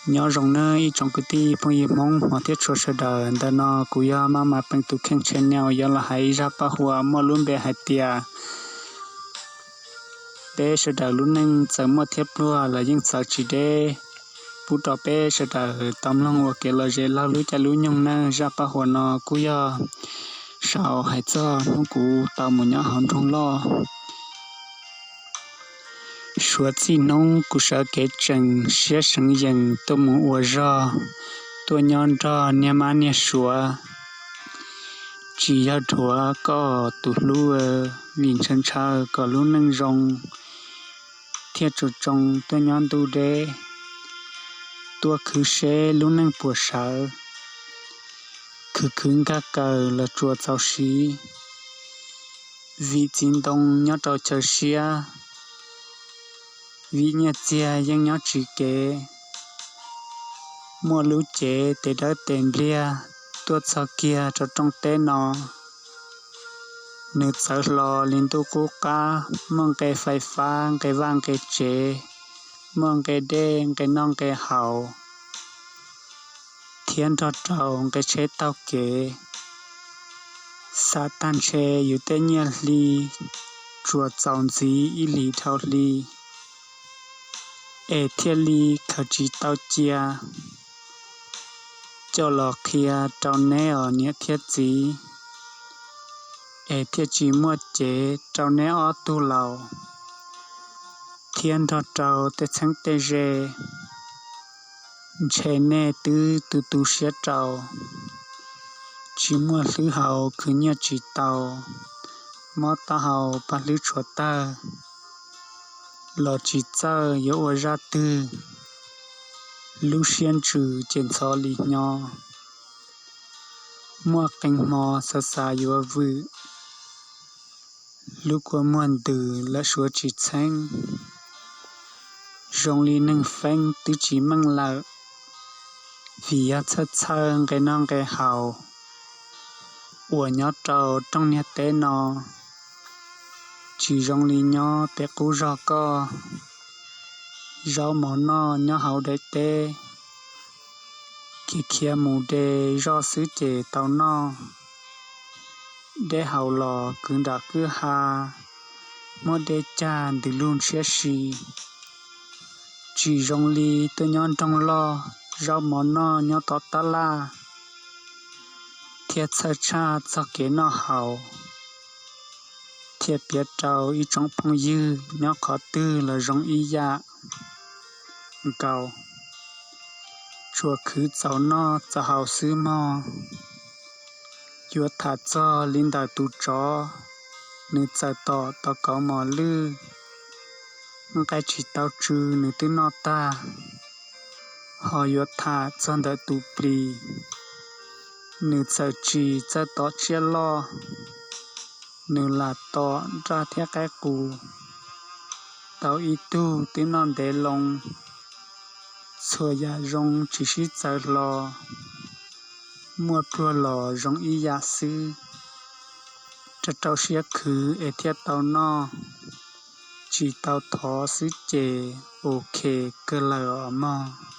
Nyob zoo nawb ib tsoom kwv tij phooj ywg Hmoob hmov thiab tshua sawv daws. Ntawm no kuv yog Maj Mam Peev tus kheej channel uas yuav los hais ib zaj paj huam muaj lub npe hais tias peb sawv daws lub neej txawm muaj thiab pluag los yeej txawv tsis deb. Pub rau peb sawv daws tau mloog ua kev lom zem laug lub caij lub nyoog nawb. Zaj paj huam no kuj yog sau hais txog hnub kuv tau mus nyob hauv nroog loj. Suav txij hnub kuv sawv kev tsees siab seev yees tuaj mus ua zog, tuaj nyob nrog niag mab niag suav. Tsis yog dhuav koj tus hlub, vim ntshaw ntshaw kom lub neej zoo, thiaj tsum tsoo tuaj nyob ntuj deb, tuaj khwv seb lub neej puas sawv, khwv khwv nkag kaws los tsuas txaus siv. Vim txiv ntoo nyob rau chaw siab, vim nyiaj txiag yeej nyob tsis kev, muaj lub cev tes dawb tes npliag tuaj txog kiag rau rooj teb no. Nws txawv hlo li ntuj qub qab, muaj nqe fais fab, nqe vaj nqe tsev, muaj nqe dej, nqe noj nqe haus, thiab nrog rau nqe tsheb taug kev. Xav tag ntshe yus tej nyiaj hli tsuas txaus ntxiv ib hlis dhau hli, es thiaj li khaws tsis tau cia coj los qhia rau neb os niam thiab txiv, es thiaj tsis muaj cev rau neb ob tug laus, thiab nrog rau tej txheeb tej ze. Ntshe nej twb tu tu siab rau, tsis muaj hlwb haus khwv nyiaj tsis tau, mob taub hau paj hlwb tshuav tawg, los tsis txawj yuav ua zaj twg, lub siab ntsws ces ntxhov li hnyo. Muaj qee hmo xav xav yuav vwm, lub kua muag ntws lawm suav tsis txheeb, zoo li neeg feeb twb tsis meej lawm, vim yog txhawj txhawj nqe noj nqe haus uas nyob rau rooj niag teb no, tsis zoo li nyob pem qub zog koj. Zaub mov noj nyob hauv daim teb, khiav khiav mus de zoj xwb ces tau noj. Dej haus los kwv nram kwj ha, muab dej cag ntws lug ntshiab si. Tsis zoo li tuaj nyob nroog loj, zaub mov noj nyob tom tab laj, thiaj txhawj tshaj txog kev noj haus, thiaj piav rau ib tsoom phooj ywg nyob qhov twg los zoo ib yam nkaus. Tsuas khwv txaus noj txaus haus xwb mog. Yuav tham txog li ntawm tus tsov, nws txawm tom tau kauv mos lwj, nqaij tsis tau tsw nws twb noj tag. Ho yuav tham txog ntawm tus plis, nws txawm tsis txawj tom tsiaj loj, nws lam tom nraj thiab qaib qus, tau ib tug twb noj ntev loo. Txhua yam zoo tsis sib txawv hlo, muaj pluag los zoo ib yam xwb. Rau rau siab khwv es thiaj tau noj, tsis tau thov xwb ces ok kawg lawm os mog.